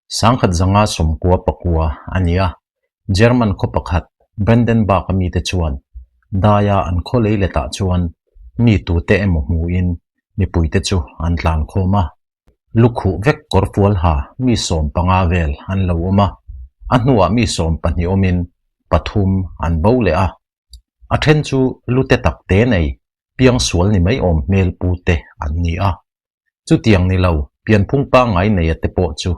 1999 a ni a, German khaw pakhat Brandenburg-a mite chuan daia an khaw lei letah chuan mi tute emaw hmuin mipuite chu an tlan khawm a. Lukhuh vek kawrfual ha mi 15 vel an lo awm a, a hnuah mi 12 awmin pathum an bo leh a. A then chu lute tak te nei, piangsual ni mai awm hmel pu te an ni a. Chutiang ni lo, pianphung pangngai neia te pawh chu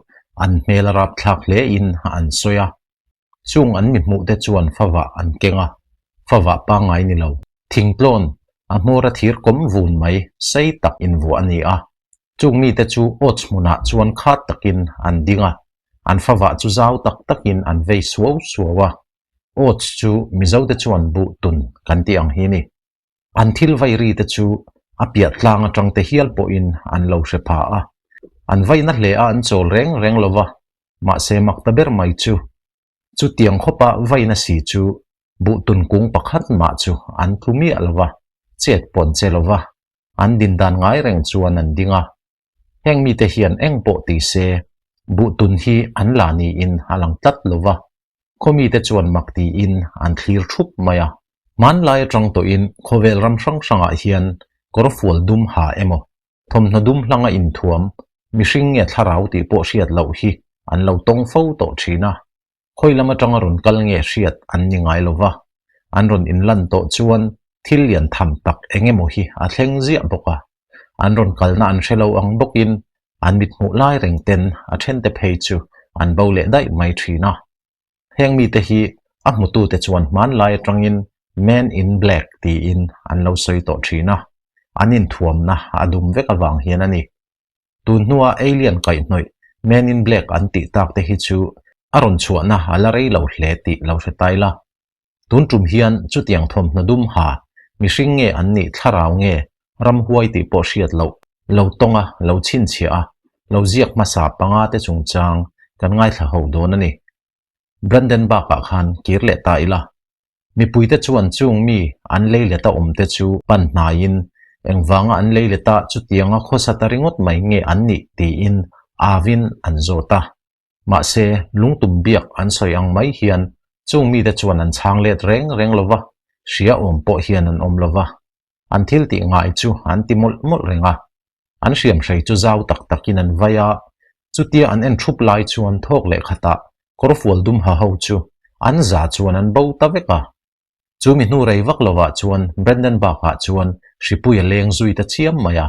an hmel a rapthlak hle in an sawi a. Chung an mi hmuh te chuan favah an keng a, favah pangngai ni lo, thingtlawn, a hmawr a thir kawm vun mai sei tak invuah a ni a. Chung mite chu awch hmunah chuan khat takin an ding a, an favah chu zau tak takin an vei suau suau a. Awch chu Mizote chuan buh tun kan tih ang hi ni. An thil vai ri te chu a piah tlang atang te hial pawhin an lo hre pha a. An vaihna hle a an chawl reng reng lo va, mahse mak ta ber mai chu chutiang khawpa vaihna si chu buh tun kung pakhat mah chu an tlu miah lo va, chet pawn che lo va, an din dan ngai reng chuan an ding a. Heng mite hian eng pawh ti se, buh tun hi an la niin a lang tlat lo va, Khaw mite chuan mak tiin an thlir thup mai a. Hmanlai atang tawhin khawvel ram hrang hrangah hian kawrfual dum ha emaw, thawmhnaw dum hlanga inthuam, mihring nge thlarau tih pawh hriat loh hi an lo tawng fo tawh thin a. Khawi lam atanga rawn kal nge hriat an ni ngai lo va. An rawn inlan tawh chuan thil lian tham tak eng emaw hi a thleng ziah bawk a. An rawn kalna an hre lo ang bawkin an mithmuh lai reng ten a thente phei chu an bo leh daih mai thin a. Heng mite hi a hmutute chuan hmanlai atangin Man in Black tiin an lo sawi tawh thin a, an inthuamna a dum vek avang hian a ni. Tun hnua alien kaihhnawih Man in Black an tih tak te hi chu a rawn chhuahna a la rei lo hle tih lo hre tai la. Tun tum hian chutiang thawmhnaw dum ha mihring nge an nih thlarau nge ramhuai tih pawh hriat loh, lo tawng a, lo chhinchhiah a, lo ziak hmasa panga te chungchang kan ngaithla ho dawn a ni. Brandenburg-ah khan kir leh ta ila. Mipuite chuan chung mi an lei leta awm te chu pan hnaiin engvanga an lei leta chutianga khawsa ta ringawt mai nge an nih tiin avin an zawt a. Mahse, lungtum biak an sawi ang mai hian chung mite chuan an chhang let reng reng lo va, hria awm pawh hian an awm lo va. An thil tih ngai chu an ti mawlh mawlh reng a. An hriamhrei chu zau tak takin an vai a, chutia an en thup lai chuan thawk leh khatah kawrfual dum ha ho chu an za chuan an bo ta vek a. Chu mi hnu rei vak lovah chuan Brandenburg-ah chuan hripui a leng zui ta chiam mai a.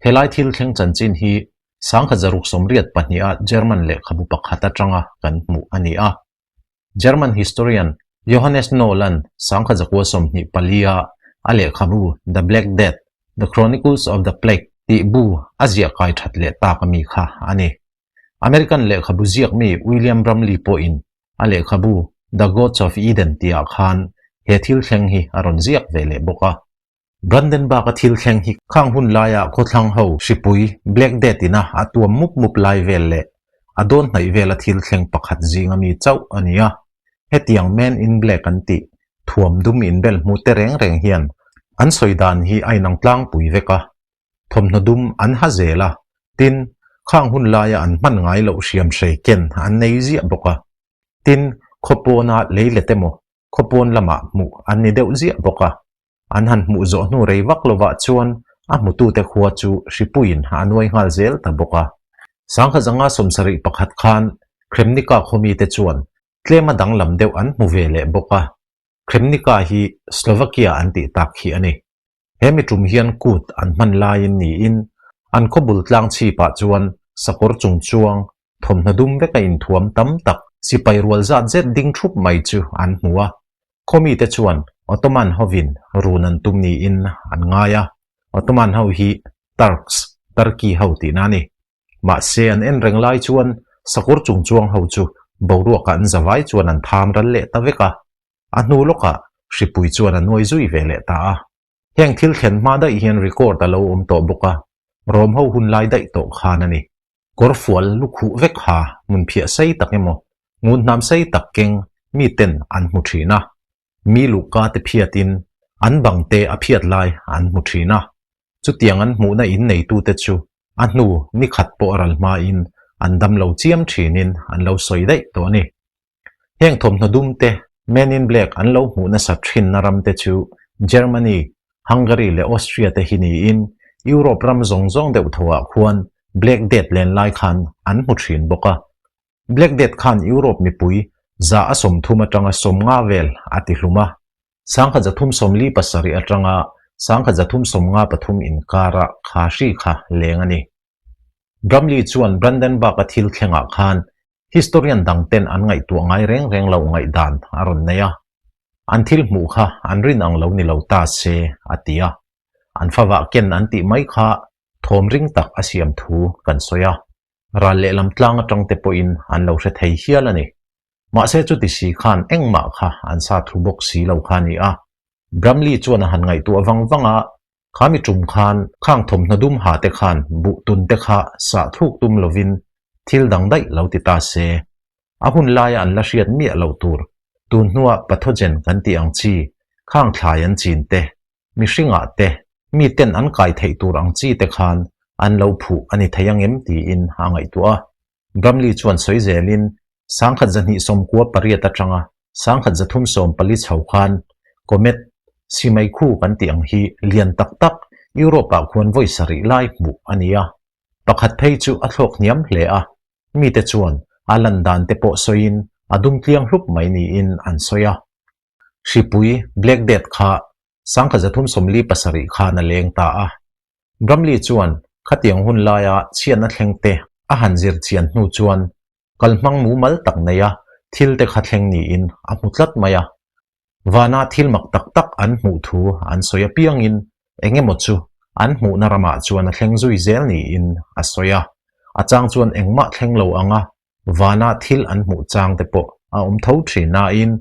Helai thil thleng chanchin hi 1682-a German lehkhabu pakhat atanga kan hmuh a ni a. German historian Johannes Noll-a'n 1924-a a lehkhabu The Black Death, The Chronicles of the Plague tih bu a ziah kai that leh tak ami kha a ni. American lehkhabu ziakmi William Bramley pawhin a lehkhabu The Gods of Eden tihah khan he thil thleng hi a rawn ziak ve leh bawk a. Brandenburg-a thil thleng hi khang hun laia khawthlang ho hripui Black Death ina a tuam mup mup lai vel leh a dawn hnaih vela thil thleng pakhat zinga mi chauh a ni a. Hetiang Man in Black an tih thuam dum inbel hmu te reng reng hian an sawi dan hi a inang tlangpui vek a. Thawmhnaw dum an ha zel a, tin, khang hun laia an hman ngai loh hriamhrei ken an nei ziah bawk a. Tin, khawpawna lei let emaw Khawpawn lamah hmuh an ni deuh ziah bawk a, an han hmuh zawh hnu rei vak lovah chuan a hmutute khua chu hripuiin a nuai nghal zel ta bawk a. 1971 khan Kremnica khawmite chuan tlema danglam deuh an hmu ve leh bawk a, Kremnica hi Slovakia an tih tak hi a ni. He mi tum hian kut an hman laiin niin an khawbul tlang chhipah chuan sakawr chung chuang thawmhnaw dum veka inthuam tam tak sipai rual zat zet ding thup mai chu an hmu a. Khawmite chuan Ottoman hovin run an tum niin an ngai a, Ottoman ho hi Turks, Turkey ho tihna a ni. Mahse an en reng lai chuan sakawr chung chuang ho chu boruakah an zavai chuan an tham ral leh ta vek a. A hnu lawkah hripui chuan a nuai zui ve leh ta a. Heng thil thlen hma daih hian record a lo awm tawh bawk a, Rom ho hun lai daih tawh khan a ni. Kawrfual lukhuh vek ha hmun phiah sei tak emaw, ngun hnam sei tak keng miten an hmu thin a. Mi luhka te phiatin an bang te a phiat lai an hmu thin a. Chutiang an hmuhna in neitute chu a hnu ni khat pawh ral hmain an dam lo chiam thinin an lo sawi daih tawh a ni. Heng thawmhnaw dum te, Men in Black an lo hmuh nasat thinna ram te chu Germany, Hungary leh Austria te hi niin Europe ram zawng zawng deuh thoah khuan Black Death len lai khan an hmu thin bawk a. Black Death khan Europe mipui za a 30 atanga 50 vel a ti hlum a. 1347 atanga 1353 inkara kha hri kha leng a ni. Brumley chuan Brandenburg-a thil thlengah khan historian dangten an ngaihtuah ngai reng reng lo ngaihdan a rawn nei a. An thil hmuh kha an rin ang lo ni lo ta se, a ti a. An favah ken an tih mai kha thawm ring tak a siam thu kan sawi a. Ral lehlam tlang atang te pawhin an lo hre thei hial a ni. Mahse chuti si khan engmah kha an sa thu bawk si lo kha a ni a. Brumley chuan a han ngaihtuah vang vang a, Kha mi tum khan khang thawmhnaw dum ha te khan buh tun te kha sah thluk tum lovin thil dang daih lo ti ta se. A hun laia an la hriat miah loh tur, tun hnua pathogen kan tih ang chi, khang thlai an chin te, mihringah te, mi ten an kai theih tur ang chi te khan an lo phuh a ni thei ang em tiin a ngaihtuah a. Brumley chuan sawi zelin 1298 atanga 1340 chho khan Comet, Simeikhu kan tih ang hi lian tak tak Europe-ah khuan vawi sarih lai hmuh a ni a. Pakhat phei chu a thlawk hniam hle a, mite chuan a lan dan te pawh sawiin a dum tliang hlup mai niin an sawi a. Hripui, Black Death, kha 1347 khan a leng ta a. Brumley chuan khatiang hun laia chhiatna thleng te a han zir chian hnu chuan kalhmang mumal tak neia thil te kha thleng niin a hmu tlat mai a. Vana thil mak tak tak an hmuh thu an sawi apiangin eng emaw chu an hmuhna ramah chuan a thleng zui zel niin a sawi a. A chang chuan engmah thleng lo anga vana thil an hmuh chang te pawh a awm tho thin nain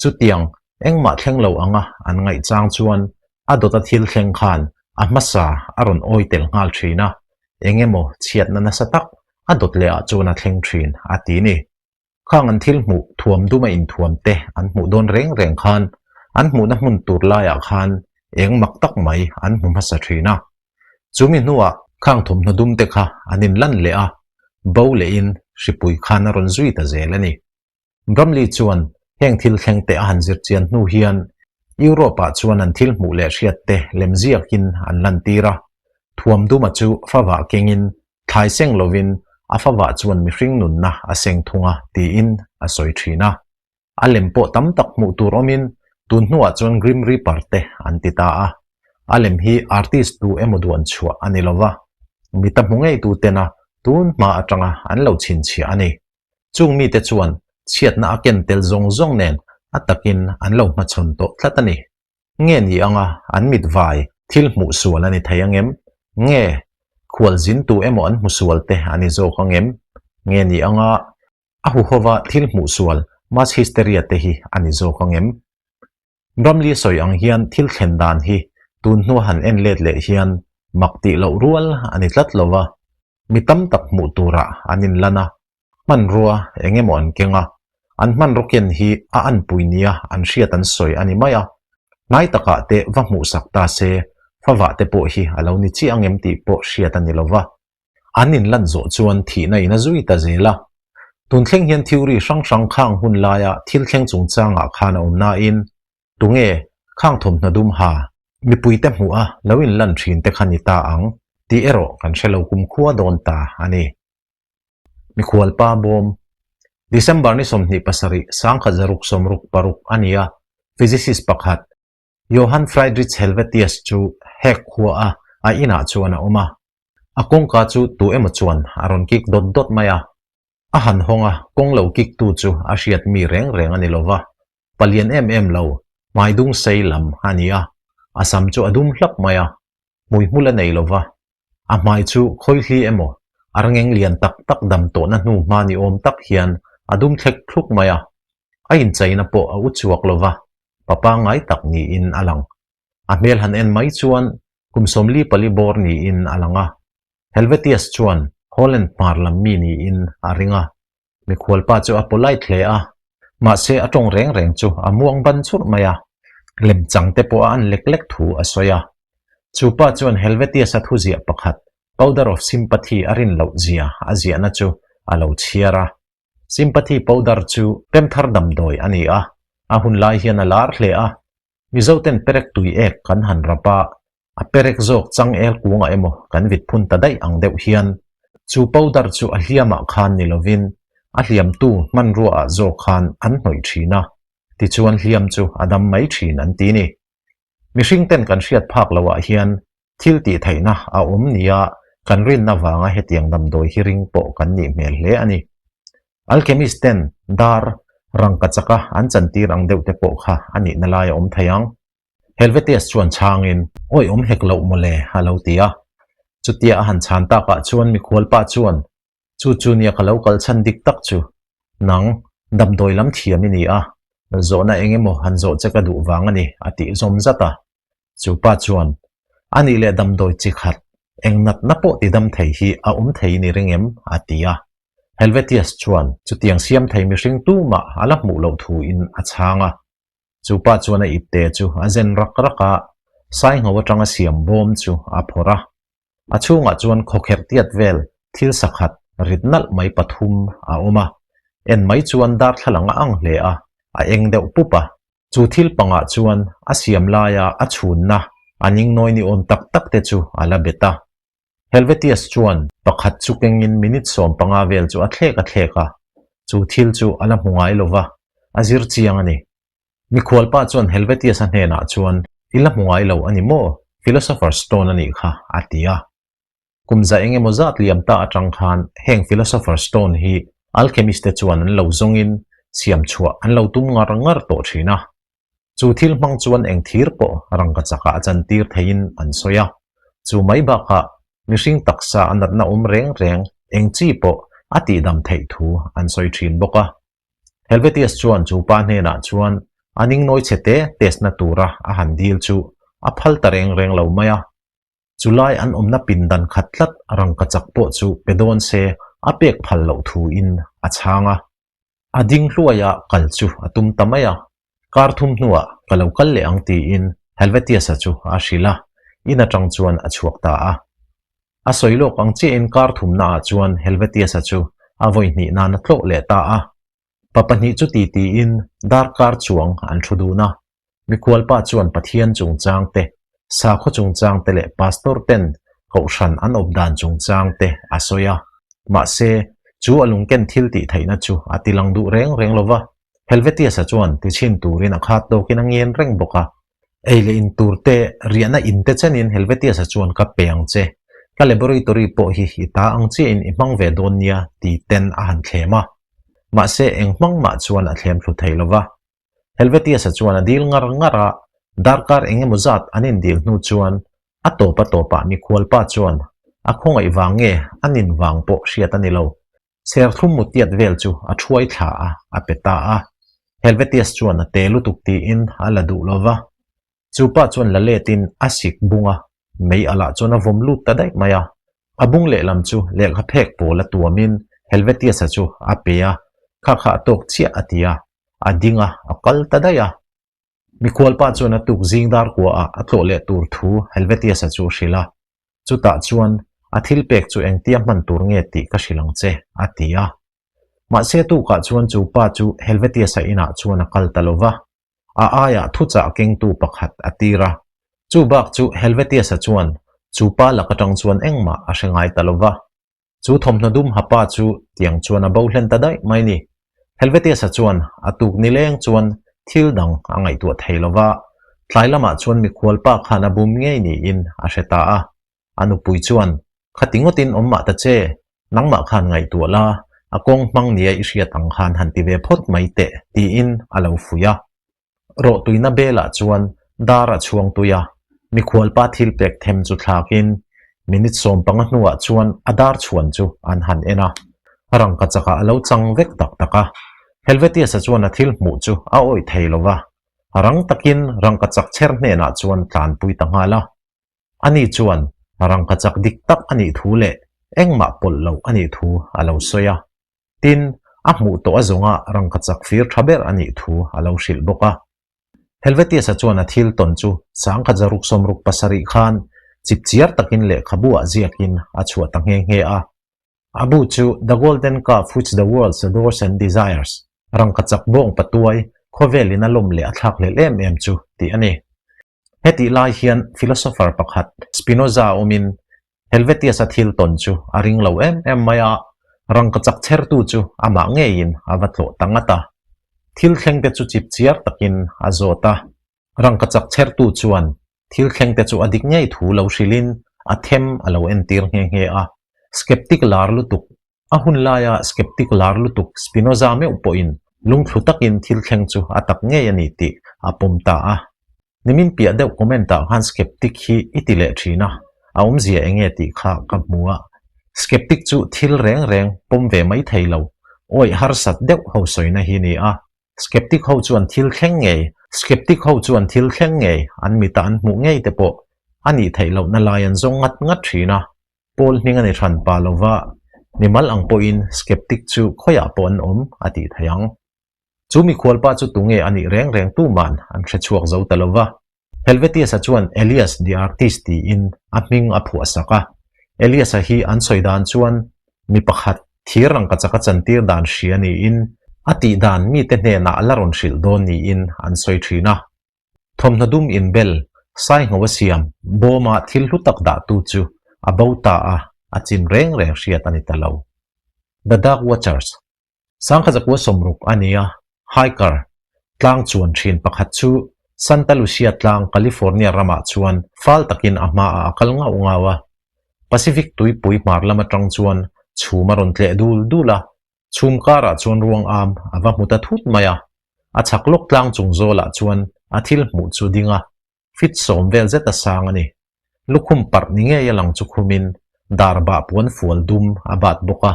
Chutiang, engmah thleng lo anga an ngaih chang chuan a dawta thil thleng khan a hmasa a rawn awi tel nghal thin a, eng emaw chhiatna nasa tak a dawt leh ah chuan a thleng thin a ti ni. Khang an thil hmuh thuam duma inthuam te an hmuh dawn reng reng khan an hmuhna hmun tur laiah khan eng mak tak mai an hmu hmasa thin a. Chumi hnuah khang thawmhnaw dum te kha an inlan leh a, bo lehin hripui khan a rawn zui ta zel a ni. Brumley chuan heng thil thleng te a han zir chian hnu hian Europe-ah chuan an thil hmuh leh hriat te lem ziakin an lantir a. Thuam duma chu favah kengin thlai seng lovin a favah chuan mihring nunna a seng thung a tiin a sawi thin a. A lem pawh tam tak hmuh tur awmin tun hnuah chuan Grim Reaper te an ti ta a. A lem hi artist tu emaw duan chhuah a ni lova, mita hmu ngeitu tena tun hma atanga an lo chhinchhiah a ni. Chung mite chuan chhiatna a ken tel zawng zawng nen a takin an lo hmachhawn tawh tlat a ni. Nge ni anga an mit vai thil hmuh sual a ni thei ang em? Nge khual zin tu emaw an hmu sual te a ni zawk ang em? Nge ni anga a huhova thil hmuh sual mass hysteria te hi a ni zawk ang em? Brumley sawi ang hian thil thlen dan hi tun hnua han en let leh hian mak tih loh rual a ni tlat lo va, mi tam tak hmuh turah an inlan a, hmanrua eng emaw an keng a, an hmanraw ken hi a anpui nia an hriat an sawi a ni mai a, hnai takah te va hmuhsak ta se favah te pawh hi a lo ni chiah ang em tih pawh hriat a ni lo va. An inlan zawh chuan thihna in a zui ta zel a. Tun thleng hian theory hrang hrang khang hun laia thil thleng chungchangah khan a awm nain, tunge khang thawmhnaw dum ha mipuite hmuh a lo inlan thin te kha ni ta ang tih erawh kan hre lo kumkhua dawn ta a ni. Mikhualpa bawm December ni 27 1666 a ni a, physicist pakhat Johann Friedrich Helvetius chu Hague khua a a inah chuan a awm a. A kawngka chu tu emaw chuan a rawn kik dawt dawt mai a. A han hawng a, kawng lo kik tu chu a hriat mi reng reng a ni lo va. Palian em em lo, hmai dung sei lam a ni a. A sam chu a dum hlap mai a, hmuihmul a nei lo va. A hmai chu khawihli emaw, a rangeng lian tak tak dam tawhna hnu hma ni awm tak hian a dum thlek thluk mai a. A incheina pawh a u chuak lo va, pa pangngai tak niin a lang. A hmel han en mai chuan kum 44 bawr niin a lang a. Helvetius chuan Holland hmar lam mi niin a ring a. Mikhualpa chu a polite hle a, mahse a tawng reng reng chu a muang ban churh mai a, lemchang te pawh a an lek lek thu a sawi a. Chu pa chuan Helvetius-a thuziah pakhat, Powder of Sympathy a rin loh zia a ziahna chu a lo chhiar a. Sympathy powder chu pemthar damdawi a ni a, a hun lai hian a lar hle a. Mizoten perek tui ek kan han rap a, a perek zawk changel kungah emaw kan vit phun ta daih ang deuh hian chu powder chu a hliamah khan ni lovin a hliamtu hmanruaah zawk khan an hnawih thin a, tichuan hliam chu a dam mai thin an ti ni. Mihring ten kan hriat phak loah hian thil tih theihna a awm nia kan rinna vanga hetiang damdawi hi ring pawh kan nih hmel hle a ni. Alchemist ten dar rangka chaka an chantir ang deuh te pawh kha a nihna lai a awm thei ang. Helvetius chuan chhangin, Awi awm hek loh mawle, a lo ti a. Chutia a han chhan takah chuan mikhualpa chuan, Chu chu nia ka lo kal chhan dik tak chu. Nang, damdawi lam thiam i ni a, zawhna eng emaw han zawh che ka duh vang a ni, a tih zawm zat a. Chu pa chuan, A nih leh damdawi chi khat, eng natna pawh ti dam thei hi a awm thei i ni ring em? a ti a. Helvetius chuan chutiang siam thei mihring tumah a la hmuh loh thuin a chhang a. Chu pa chuan a ipte chu a zen rak rak a, saingho atanga siam bawm chu a phawrh a. A chhungah chuan khawkherh tiat vel thil sakhat rit nalh mai pathum a awm a, en mai chuan darthlalang a ang hle a, a eng deuh pup a. Chu thil pangah chuan a siam laia a chhunna a ningnawi ni awm tak tak te chu a la bet a. Helvetius chuan pakhat chu kengin minute 15 vel chu a thlek a thlek a, chu thil chu a la hmu ngai lo va, a zir chiang a ni. Mikhualpa chuan Helvetius-a hnenah chuan, I la hmu ngai lo a ni maw? Philosopher's Stone a nih kha, a ti a. Kum za eng emaw zat liam ta atang khan heng Philosopher's Stone hi alchemist te chuan an lo zawngin siam chhuah an lo tum ngar ngar tawh thin a. Chu thil hmang chuan eng thir pawh rangka chakah a chantir theiin an sawi a. Chu mai bakah mihring taksa a natna awm reng reng eng chi pawh a tihdam theih thu an sawi thin bawk a. Helvetius chuan chu pa hnenah chuan a ningnawi chhe te test na tura a han dil chu a phal ta reng reng lo mai a. Chulai an awmna pindan khat tlat rangka chak pawh chu pe dawn se a pek phal loh thuin a chhang a. A ding hluaia kal chu a tum ta mai a, kar thum hnuah ka lo kal leh ang tiin Helvetius-a chu a hrilh a, in atang chuan a chhuak ta a. A sawi lawk ang chiahin kar thumnaah chuan Helvetius-a chu a vawi hnih nan a tlawh leh ta a. Pa pahnih chu titiin darkar chuang an thu dun a, Mikhualpa chuan Pathian chungchang te, sakhaw chungchang te leh pastor ten kohhran an awp dan chungchang te a sawi a. Mahse, chu a lungken thil tih theihna chu a ti lang duh reng reng lo va. Helvetius-a chuan ti chhin turin a khat tawkin a ngen reng bawk a. Ei leh in tur te, riahna in te chenin Helvetius-a chuan ka pe ang che. Ka laboratory pawh hi i ta ang chiahin i hmang ve dawn nia ti ten a han thlem a. Mahse, eng hmang mah chuan a thlem thlu thei lo va. Helvetius-a chuan a dil ngar ngar a, darkar eng emaw zat an indil hnu chuan a tawp a tawpah mikhualpa chuan a khawngaih vang nge a nin vang pawh hriat a ni lo. Serthlum mutiat vel chu a thuai thla a, a pe ta a. Helvetius chuan a te lutuk tiin a la duh lo va. Chu pa chuan la letin a sik bung a, mei a lah chuan a vawm lut ta daih mai a. A bung lehlam chu lehkha phek pawl a tuamin Helvetius-a chu a pe a, kha kha a tawk chiah a ti a, a ding a, a kal ta daih a. Mikhualpa chuan a tuk zing dar kuaah a tlawh leh tur thu Helvetius-a chu a hrilh a. Chutah chuan a thil pek chu engtia hman tur nge tih ka hrilh ang che, a ti a. Mahse tukah chuan chu pa chu Helvetius-a inah chuan a kal ta lo va. A aiah thuchah kengtu pakhat a tir a. Chu bak chu Helvetius-a chuan chu pa lak atang chuan engmah a hre ngai ta lo va. Chu thawmhnaw dum ha pa chu tiang chuan a bo hlen ta daih mai ni. Helvetius-a chuan a tuk nileng chuan thil dang a ngaihtuah thei lo va, tlai lamah chuan mikhual pa khan a bum ngei niin a hre ta a. A nupui chuan, Khati ngawtin awm mah ta che, nangmah khan ngaihtuah la, a kawng hmang nia i hriat ang khan han ti ve phawt mai teh, tiin a lo fuih a. Rawhtuina belah chuan dar a chhuang tui a, mikhualpa thil pek them chu thlakin minute 15 hnuah chuan a dar chhuan chu an han en a, rangka chakah a lo chang vek tak tak a. Helvetius-a chuan a thil hmuh chu a awih thei lo va, rang takin rangka chak chher hnenah chuan tlanpui ta nghal a. Ani chuan rangka chak dik tak a nih thu leh engmah pawlh loh a nih thu a lo sawi a. Tin, a hmuh tawh a zawnga rangkachak fir tha ber a nih thu a lo hrilh bawk a. Helvetius-a chuan a thil tawn chu 1667 khan chipchiar takin lehkhabu ah ziakin a chhuah ta nghe nghe a. A bu chu The Golden Calf Which the World Adores and Desires, Rangkachak bawng patuai, khawvelin a lawm leh a thlakhlelh em em chu tih a ni. Hetih lai hian philosopher pakhat Spinoza awmin Helvetius-a thil tawn chu a ring lo em em mai a, rangkachak chhertu chu amah ngeiin a va tlawh ta ngat a. Thil thlengte chu chip chiar takin a zawt a. Rangkachak chhertu chuan thil thlengte chu a dik ngei thu lo hrilhin a them a lo entir nghe nghe a. Skeptic lar lutuk A hun laia skeptic lar lutuk Spinoza meuh pawhin lungthlu takin thil thleng chu a tak ngei a ni tih a pawm ta a. Nimin piah deuh comment-ah khan skeptic hi i ti leh thin a, a awmzia eng nge tih kha ka hmu a. Skeptic chu thil reng reng pawm ve mai thei lo, awih harsat deuh ho sawina hi ni a. Skeptic ho chuan thil thleng ngei, skeptic ho chuan thil thleng ngei an mita an hmuh ngei te pawh a nih theih lohna lai an zawng ngat ngat thin a. Paul hming a ni hran pa lova, mimal ang pawhin skeptic chu khawiah pawh an awm a tih theih ang. Chu mikhualpa chu tunge a nih reng reng tuman an hre chhuak zo ta lova. Helvetius-a chuan Elias the Artist tiin a hming a phuah sak a. Elias-a hi an sawi dan chuan mi pakhat thir rangkachak a chantir dan hria niin a tih dan mite hnenah a la rawn hrilh dawn niin an sawi thin a. Thawmhnaw dum inbel, saingho a siam, bawma thil hlu tak dahtu chu a bo ta a, a chin reng reng hriat a ni ta lo. The Dark Watchers, Sangkhazakua 60 a ni a, hiker, tlang chuan thin pakhat chu Santa Lucia tlang, California ramah chuan fal takin a hmaah a kal ngauh ngau a. Pacific tuipui hmar lam atang chuan chhum a rawn tleh dul dul a, Chhum karah chuan ruang am a va hmu ta thut mai a, a chhak lawk tlang chung zawlah chuan a thil hmuh chu ding a, fit sawm vel zet a sang a ni. Lukhum parh ni ngei a lang chu khumin dar bah puan fual dum a bat bawk a,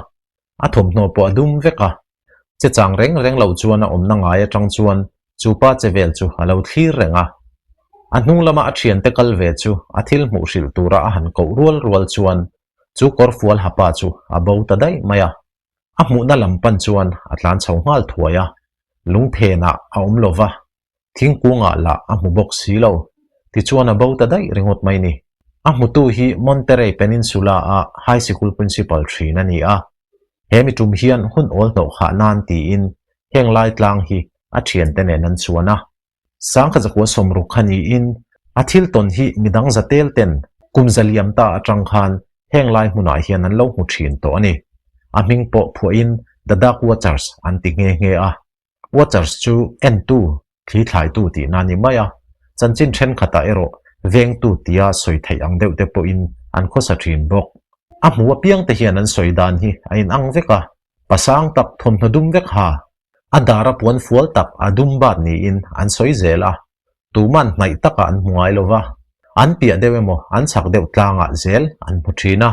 a thawmhnaw pawh a dum vek a. Che chang reng reng lo chuan a awmna ngai atang chuan chu pa che vel chu a lo thlir reng a. A hnung lama a thiante kal ve chu a thil hmuh hrilh tura a han koh rual rual chuan Chu kawrfual hapa chu a bo ta daih mai a, a hmuhna lam pan chuan a tlan chho nghal thuai a, lungphenah a awm lo va, thingkungah lah a hmu bawk si lo, tichuan a bo ta daih ringawt mai ni. A hmutu hi Monterey Peninsula-a High Sikul Principal thin a ni a, he mi tum hian hun awl hnawh khah nan tiin heng lai tlang hi a thiante nen an chuan a. Sangkhazakua 60 kha niin a thil tawn hi midang zatel ten kum zaliam ta atang khan heng lai hmunah hian an lo hmu thin tawh a ni. A hming pawh phuahin The Dark Watchers an ti nghe nghe a. Watchers chu entu, thli thlaitu tihna a ni mai a. Chanchin thenkhatah erawh vengtu tia sawi theih ang deuh te pawhin an khawsa thin bawk. A hmu apiang te hian an sawi dan hi a inang vek a. Pasang tak thawmhnaw dum vek ha A dar a puan fual tak a dum bat niin an sawi zel a, tuman hnaih takah an hmu ngai lo va, an piah deuh emaw an chhak deuh tlangah zel an hmu thin a,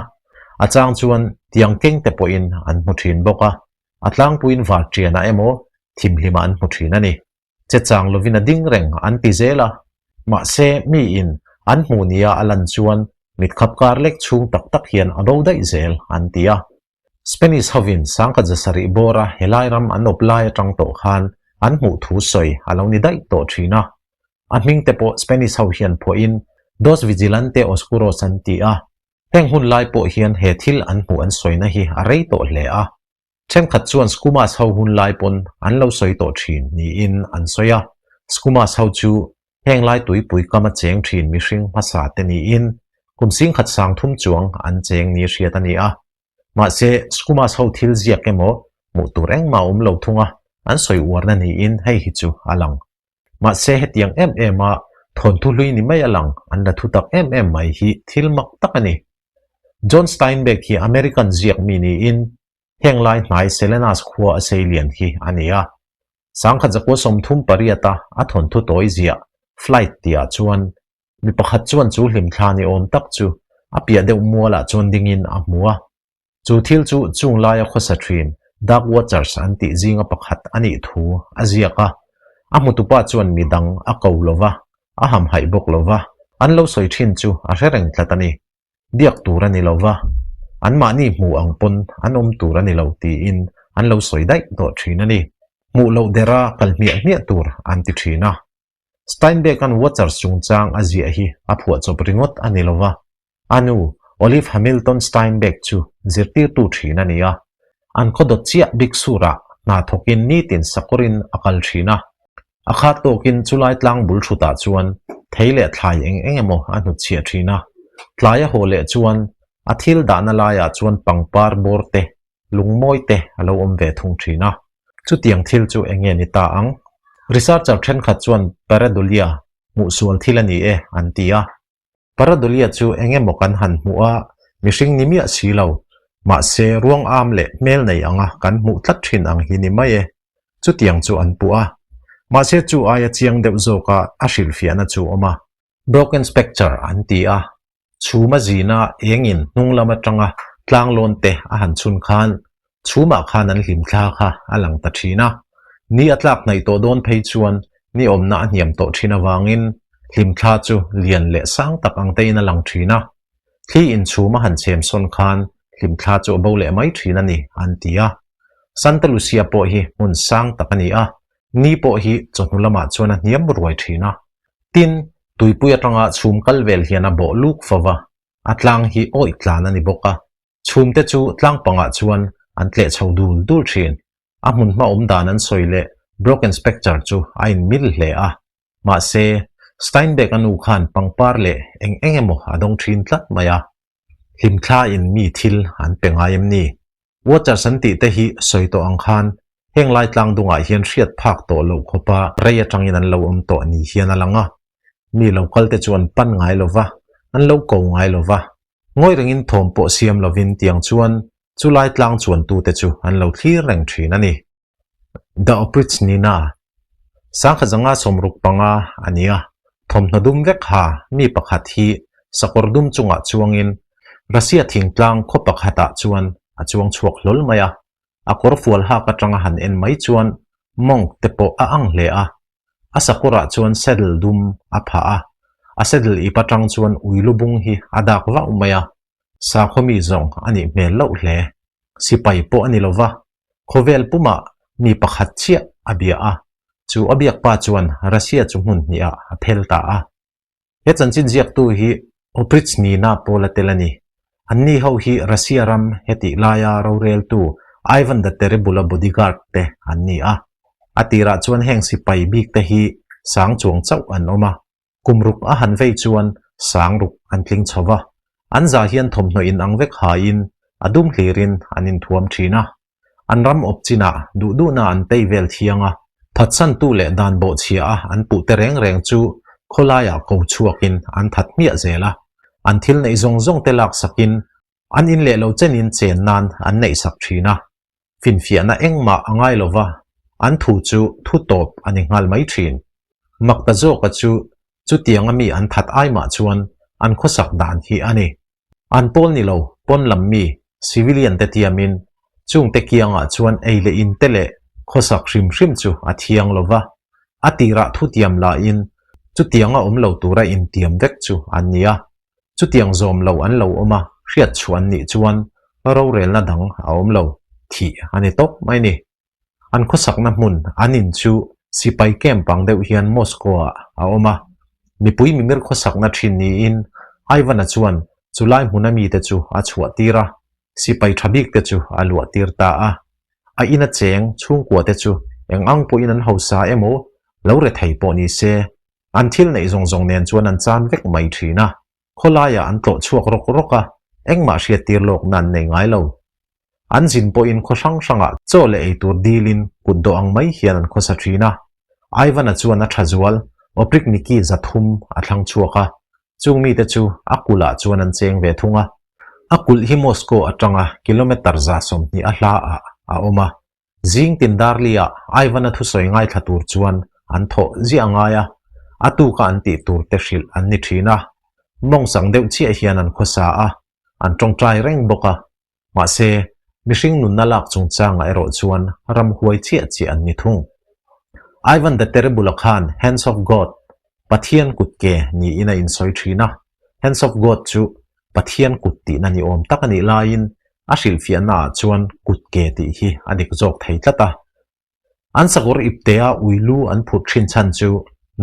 a chang chuan tiang keng te pawhin an hmu thin bawk a, a tlangpuiin varṭianah emaw thimhlimah an hmu thin a ni. Che chang lovin a ding reng an ti zel a, mahse miin an hmuh nia a lan chuan mitkhap kar lek chhung tak tak hian a bo daih zel an ti a. Spanish hovin 1700 bawra helai ram an awp lai atang tawh khan an hmuh thu sawi a lo ni daih tawh thin a. A hming te pawh Spanish ho hian phuahin Dos Vigilante Oscuros an ti a. Heng hun lai pawh hian he thil an hmuh an sawina hi a rei tawh hle a. Thenkhat chuan Skumas ho hun lai pawn an lo sawi tawh thin niin an sawi a. Skumas ho chu Heng lai tuipui kam a cheng thin mihring hmasa te niin kum 10,300 chuang an cheng ni hriat a ni a. Mahse, Skumas ho thil ziak emaw hmuh tur engmah a awm lo thung a, an sawi uarna niin hei hi chu a lang. Mahse, hetiang em em a thawnthu hlui ni mai a lang an la thu tak em em mai hi thil mak tak a ni. John Steinbeck hi American ziak mi niin heng lai hnai Selenas khua a sei lian hi a ni a. 1938 a a thawnthu tawi ziah Flight tihah chuan mi pakhat chuan chu hlimthla ni awm tak chu a piah deuh mualah chuan dingin a hmu a. Chu thil chu chung laia khawsa thin Dark Watchers an tih zinga pakhat a nih thu a ziak a. A hmutupa chuan mi dang a ko lo va, a hamhaih bawk lo va, an lo sawi thin chu a hre reng tlat a ni. Biak tur a ni lo va, anmahni hmu ang pawn an awm tur a ni lo tiin an lo sawi daih tawh thin a ni. Hmuh loh dera kal hmiah hmiah tur an ti thin a. Steinbeck-a'n Watchers chungchang a ziah hi a phuahchawp ringawt a ni lo va, a nu. Olive Hamilton Steinbeck chu zirtirtu thin a ni a. An khaw dawt chiah Big Sur-ah hna thawkin nitin sakawrin a kal thin a. A khat tawkin chulai tlang bul thutah chuan thei leh thlai eng eng emaw a hnutchhiah thin a. Tlai a haw leh chuan a thil dahna laiah chuan pangpar bawr te, lungmawi te a lo awm ve thung thin a. Chutiang thil chu eng nge ni ta ang? Researcher thenkhat chuan pareidolia hmuhsual thil a ni e an ti a. Pareidolia chu eng emaw kan han hmuh a, mihring ni miah si lo, mahse ruang am leh hmel nei anga kan hmuh tlat thin ang hi ni mai e. Chutiang chu an puh a. Mahse chu aia chiang deuh zawka a hrilhfiahna chu awm a. Broken Spectre an ti a, chhuma zina engin hnung lam atanga tlanglawn te a han chhun khan chhumah khan an hlim thla kha a lang ta thin a. Ni a tlak hnaih tawh dawn phei chuan ni awmna a hniam tawh thin avangin hlim thla chu lian leh sang tak ang tein a lang thin a. Thli in chhum a han chhem sawn khan hlim thla chu a bo leh mai thin a ni an ti a. Santa Lucia pawh hi hmun sang tak a ni a, ni pawh hi chawhnu lamah chuan a hniam ruai thin a. Tin, tuipui atanga chhum kal vel hian a bawh luk fo va, a tlang hi awih tlan a ni bawk a. Chhumte chu tlang pangah chuan an tleh chho dul dul thin. A hmun hma awm dan an sawi leh Broken Spectre chu a inmil hle a. Mahse, Steinbeck-a nu khan pangpar leh eng eng emaw a dawng thin tlat mai a. Hlimthla in mi thil an pe ngai em ni? Watchers an tih te hi sawi tawh ang khan heng lai tlang dungah hian hriat phak tawh loh khawpa rei atangin an lo awm tawh ni hian a lang a. Mi lo kal te chu an pan ngai lo va, an lo ko ngai lo va. Ngawi rengin thawm pawh siam lovin tiang chuan chu lai tlang chuantute chu an lo thlir reng thin a ni. The Oprichnina, Sangkhat zanga 65 a ni a, thawmhnaw dum vek ha mi pakhat hi sakawr dum chungah chuangin Russia thingtlang khaw pakhatah chuan a chuang chhuak hlawl mai a. A kawr fual hak atanga han en mai chuan monk te pawh a ang hle a. A sakawrah chuan saddle dum a phah a, a saddle ip atang chuan ui lubung hi a dak vauh mai a. Sakhaw mi zawng a nih hmel loh hle. Sipai pawh a ni lo va, Khawvel pumah mi pakhat chiah a bia a, chu a biak pa chuan Russia chu hmun hnihah a phel ta a. He chanchin ziaktu hi Oprichnina pawl a tel a ni. Anni ho hi Russia ram hetih laia roreltu Ivan the Terrible-a bodyguard te an ni a. A tirah chuan heng sipai bik te hi sang chuang chauh an awm a. Kum ruk a han vei chuan sang ruk an tling chho va, an za hian thawmhnaw in ang vek haiin a dum hlirin an inthuam thin a. An ram awp chinah duh duhna an tei vel thiang a, phatsantu leh dan bawhchhia a an puh te reng reng chu khawlaiah ko chhuakin an that hmiah zel a. An thil neih zawng zawng te laksakin an in leh lo chenin chen nan an neihsak thin a. Finfiahna engmah a ngai lo va, an thu chu thu tawp a ni nghal mai thin. Makta zawka chu chutianga mi an that ai mah chuan an khawsak dan hi a ni. An pawl ni lo, pawn lam mi, civilian te tiamin, chungte kiangah chuan ei leh in te leh khawsak hrim hrim chu a thiang lo va, a tirah thu tiam lahin chutianga awm lo tura intiam vek chu an ni a. Chutiang zawm lo an lo awm a, hriat chhuah an nih chuan rorelna dang a awm lo, thih a ni tawp mai ni. An khawsakna hmun, an in chu sipai camp ang deuh hian Moscow-ah a awm a. Mipui mimir khawsakna thin niin Ivan-a chuan chulai hmuna mite chu a chhuah tir a, sipai tha bik te chu a luah tir ta a. A ina cheng chhungkua te chu eng ang pawhin an hausa emaw, lo rethei pawh ni se, An thil neih zawng zawng nen chuan an chan vek mai thin a, khawlaiah an tlawh chhuak rawk rawk a, engmah hriattir lawkna an nei ngai lo. An zin pawhin khaw hrang hrangah chaw leh eitur dilin kut dawh ang mai hian an khawsa thin a. Ivan-a chuan a tha zual, Oprichniki 300 a thlang chhuak a, chung mite chu a kulhah chuan an cheng ve thung a. A kulh hi Moscow atanga kilometre 120 a hlaah a awm a, Zing tin Darli-ah Ivan-a thusawi ngaithla tur chuan an thawh ziah ngai a, a tuka an tih tur te hrilh an ni thin a. Mawngsang deuh chiah hian an khawsa a, an tawngtai reng bawk a. Mahse, mihring nunna lak chungchangah erawh chuan ramhuai chiah chiah an ni thung. Ivan the Terrible-a khan Hands of God, Pathian kut ke, niin a insawi thin a. Hands of God chu Pathian kut tihna ni awm tak a nih laiin a hrilhfiahnaah chuan kut ke tih hi a dik zawk thei tlat a. An sakawr iptea ui lu an phut thin chhan chu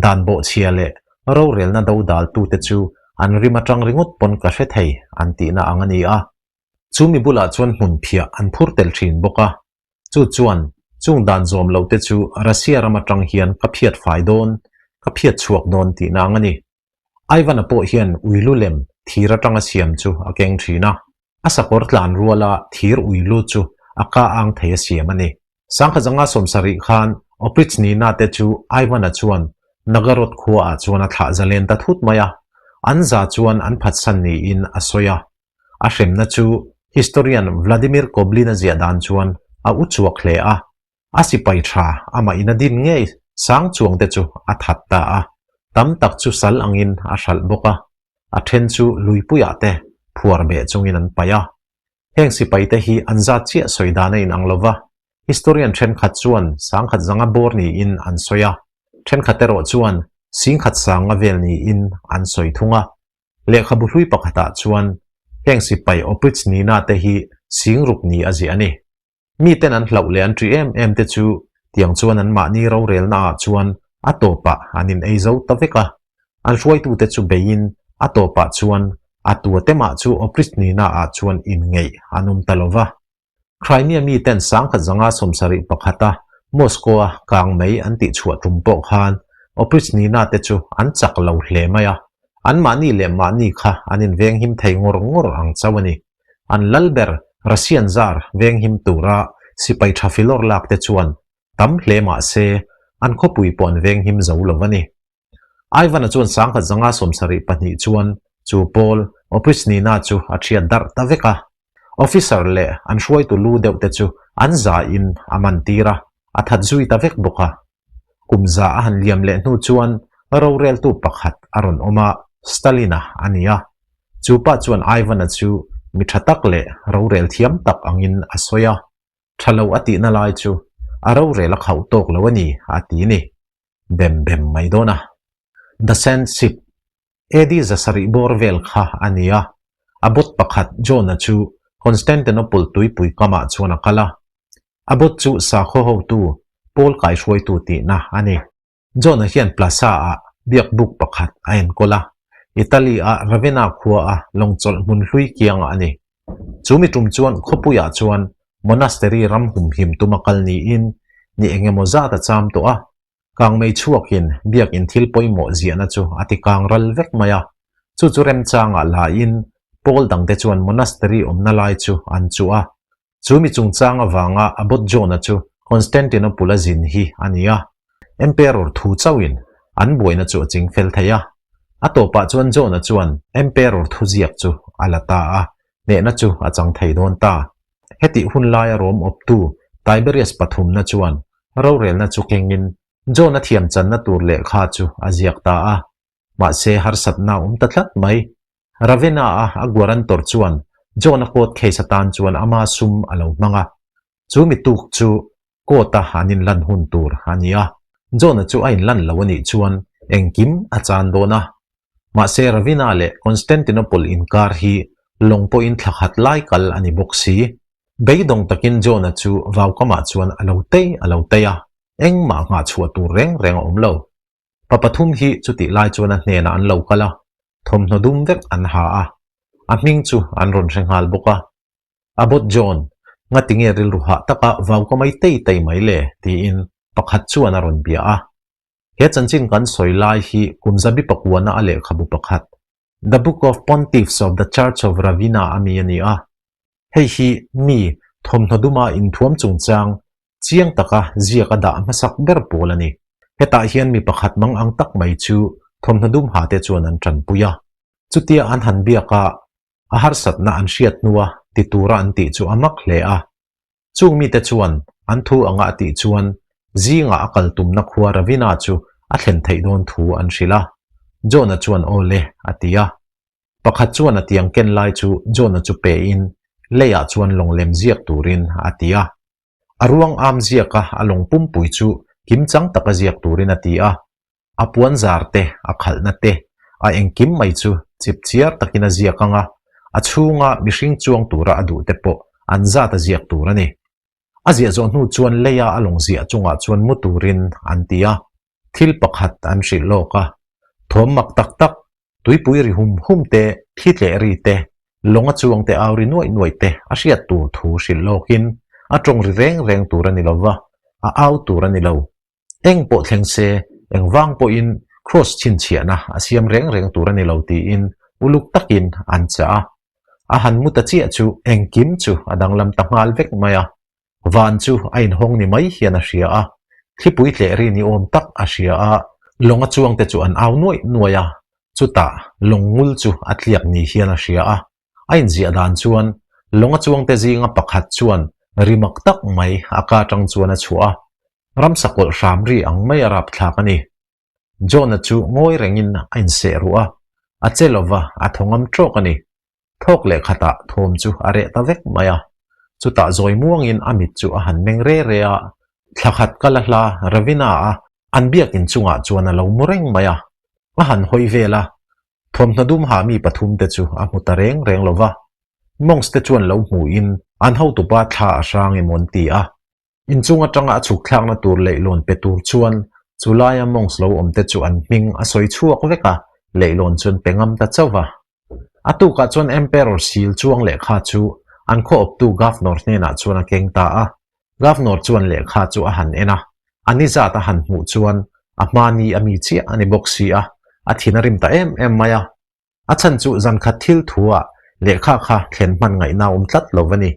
dan bawhchhia leh rorelna dodaltute chu An rim atang ringawt pawn ka hre thei an tihna ang a ni a. Chu mi bulah chuan hmun phiah an phur tel thin bawk a. Chu chuan chung dan zawm lo te chu Russia ram atang hian ka phiat fai dawn, ka phiat chhuak dawn tihna ang a ni. Ivan-a pawh hian ui lu lem thir atanga siam chu a keng thin a. A sakawr tlan ruala thir ui lu chu a ka ang thei a siam a ni. Sangkhat zanga 70 khan Oprichnina te chu Ivan-a chuan Nagarod khuaah chuan a thlah zalen ta thut mai a, an za chuan an phatsan niin a sawi a. A hremna chu historian Vladimir Koblin-a ziah dan chuan a u chuak hle a, a sipai tha amah in a din ngei sang chuang te chu a that ta a, tam tak chu sal angin a hralh bawk a, a then chu luipuiah te phuar beh chungin an paih a. Heng sipai te hi an zat chiah sawi dan a inang lo va, historian thenkhat chuan 10,000 zanga bawr niin an sawi a, thenkhat erawh chuan 10,000 sanga vel niin an sawi thung a. Lehkhabu hlui pakhatah chuan heng sipai Oprichnina te hi 60,000 ni a ziah a ni. Miten an hlauh leh an ṭih em em te chu tiang chuan an mahni rorelna ah chuan a tawpah an in ei zo ta vek a. An hruaitute chu beiin a tawpah chuan a tua te mah chu Oprichnina ah chuan inngeih an awm ta lo va. Crimea miten 1971 a Moscow a kang mei an tihchhuah tum pawh khan Oprichnina te chu an chak lo hle mai a, an mahni leh mahni kha an invenghim thei ngawr ngawr ang chauh a ni. An lal ber Russian Tsar venghim tura sipai tha filawr lak te chuan tam hle mah se an khawpui pawh an venghim zo lo a ni. Ivan-a chuan 1972 chuan chu pawl Oprichnina chu a thiat darh ta vek a. Officer leh an hruaitu lu deuh te chu an za in a man tir a, a that zui ta vek bawk a. Kum za a han liam leh hnu chuan roreltu pakhat a rawn awm a, Stalin-a a ni a. Chu pa chuan Ivan-a chu mi tha tak leh rorel thiam tak angin a sawi a, tha lo a tihna lai chu a rorel a khauh tawk lo a ni a ti ni. Bem bem mai dawn a. The Sand Ship, AD 700 bawr vel kha a ni a, a bot pakhat John-a chu Constantinople tuipui kamah chuan a kal a. A bot chu sakhaw hotu, Paul kaihruaitu tihna a ni. John-a hian Plaza-ah biakbuk pakhat a enkawl a, Italy-a Ravenna khua-a lawngchawlh hmun hlui kiangah a ni. Chu mi tum chuan khawpuiah chuan monastery ram humhim tuma kal niin ni eng emaw zat a cham tawh a, kangmei chhuakin biakin thil pawimawh ziahna chu a ti kang ral vek mai a. Chu chu remchangah lain Paul dangte chuan monastery awmna lai chu an chuh a, Chu mi chungchang avanga Abbot John-a chu Constantinople-a zin hi a ni a, Emperor thu chauhin an buaina chu a ching fel thei a. A tawpah chuan John-a chuan Emperor thuziak chu a la ta a, hnehna chu a chang thei dawn ta. Hetih hun laia Rom awptu Tiberius pathumna chuan rorelna chu kengin John-a thiamchanna tur lehkha chu a ziak ta a. Mahse harsatna a awm ta tlat mai. Ravenna-a a guarantor chuan John-a court case atan chuan ama sum a lo hmang a. Chu mi tuk chu court-a an inlan hun tur a ni a. John-a chu a inlan lo a nih chuan engkim a chan dawn a. Mahse Ravenna leh Constantinople inkar hi lawng pawhin thla khat lai kal a ni bawk si. Beidawng takin John-a chu vaukamah chuan a lo tei a lo tei a, engmah nghahchhuah tur reng reng a awm lo. Pa pathum hi chutih lai chuan a hnenah an lo kal a, thawmhnaw dum vek an ha a, a hming chu an rawn hre nghal bawk a. Abbot John, ngatinge rilru hah taka vau ka mai tei tei mai le? tiin pakhat chuan a rawn bia a. He chanchin kan sawi lai hi kum zabi pakuana a lehkhabu pakhat, The Book of Pontiffs of the Church of Ravenna a mi a ni a. Hei hi mi thawmhnaw duma inthuam chungchang Chiang taka ziak a dah hmasak ber pawl a ni. Hetah hian mi pakhat mang ang tak mai chu thawmhnaw dum ha te chuan an tanpui a. Chutia an han biak a, a harsatna an hriat hnua ti tura an tih chu a mak hle a. Chung mite chuan an thu anga a tih chuan zingah a kal tumna khua Ravina chu a thlen theih dawn thu an hrilh a. John-a chuan aw le a ti a. Pakhat chuan a tiang ken lai chu John-a chu pein leiah chuan lawng lem ziak turin a ti a. A ruang am ziak a, a lawng pumpui chu kimchang taka ziak turin a ti a. A puan zar te, a khalhna te, a engkim mai chu chipchiar takin a ziak ang a, a chhunga mihring chuang tura a duh te pawh an zat a ziak tur a ni. A ziah zawh hnu chuan leia a lawng ziah chungah chuan mu turin an ti a, thil pakhat an hrilh lawk a. Thawm mak tak tak. Tuipui ri hum hum te, thli tleh ri te, lawnga chuang te au ri nuaih nuaih te a hriat tur thu hrilh lawkin a tawng ri reng reng tur a ni lo va, a au tur a ni lo. Eng pawh thleng se, eng vang pawhin Kraws chhinchhiahna a siam reng reng tur a ni lo tiin uluk takin an chah a. A han mu ta chiah chu engkim chu a danglam ta nghal vek mai a. Van chu a inhawng ni mai hian a hria a, thlipui tleh ri ni awm tak a hria a, lawnga chuangte chu an au nuaih nuaih a, chutah lawng ngul chu a tliak ni hian a hria a. A inziah dan chuan lawnga chuangte zinga pakhat chuan ri mak tak mai a ka atang chuan a chhuah a, ramsa kawlh hram ri ang mai a rapthlak a ni. John-a chu ngawi rengin a inseh ruh a, a che lova a thaw ngam tawk a ni. Thawk leh khatah thawm chu a reh ta vek mai a, chutah zawi muangin a mit chu a han meng re re a, thla khat kal a hla Ravina-a an biakin chungah chuan a lo mu reng mai a, a han hawi vel a, thawmhnaw dum ha mi pathum te chu a hmu ta reng reng lo va, monks te chuan lo hmuin an hotupa thla a hrang emaw an ti a, Inchung atanga a chhuk thlakna tur leihlawn pe tur chuan chu laia monks lo awm te chu an hming a sawi chhuak vek a, leihlawn chuan pe ngam ta chauh va. A tukah chuan Emperor sil chuang lehkha chu an khaw awptu Governor hnenah chuan a keng ta a. Governor chuan lehkha chu a han en a, a ni zat a han hmuh chuan a hma ni a mi chiah a ni bawk si a, a thin a rim ta em em mai a. A chhan chu zan khat thil thu-ah lehkha kha thlen hman ngaihna a awm tlat lo va ni.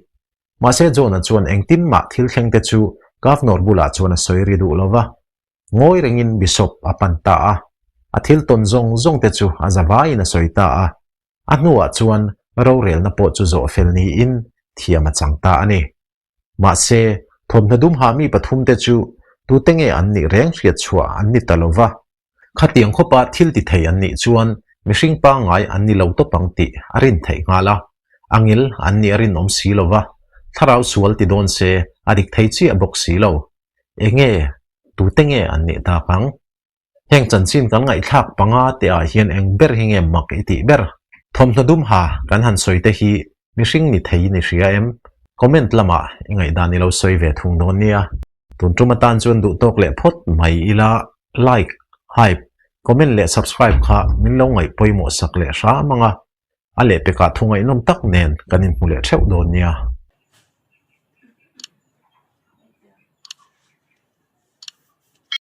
Mahse John-a chuan engtin mah thil thleng te chu Governor bulah chuan a sawi ri duh lo va. Ngawi rengin Bishop a pan ta a. A thil tawn zawng zawng te chu a zavaiin a sawi ta a. A hnuah chuan rorelna pawh chu zawh fel niin thiam a chang ta a ni. Mahse, thawmhnaw dum ha mi pathumte chu tute nge an nih reng hriat chhuah an ni ta lo va. Khatiang khawpa thil ti thei an nih chuan mihring pangngai an ni lo tawp ang tih a rin theih nghal a. A ngil an nih a rinawm si lo va, thlarau sual ti dawn se a dik thei chiah bawk si lo. Enge, tute nge an nih tak ang? Heng chanchin kan ngaihthlak panga te ah hian eng ber hi nge mak i tih ber? Thawmhnaw dum ha kan han sawi te hi mihring ni thei in i hria em? Comment lamah i ngaihdan i lo sawi ve thung dawn nia. Tun tum atan chuan duh tawk leh phawt mai ila like, hype, comment leh subscribe kha min lo ngaih pawimawh sak leh hram ang a, a lehpekah thu ngaihnawm tak nen kan inhmu leh theuh dawn nia.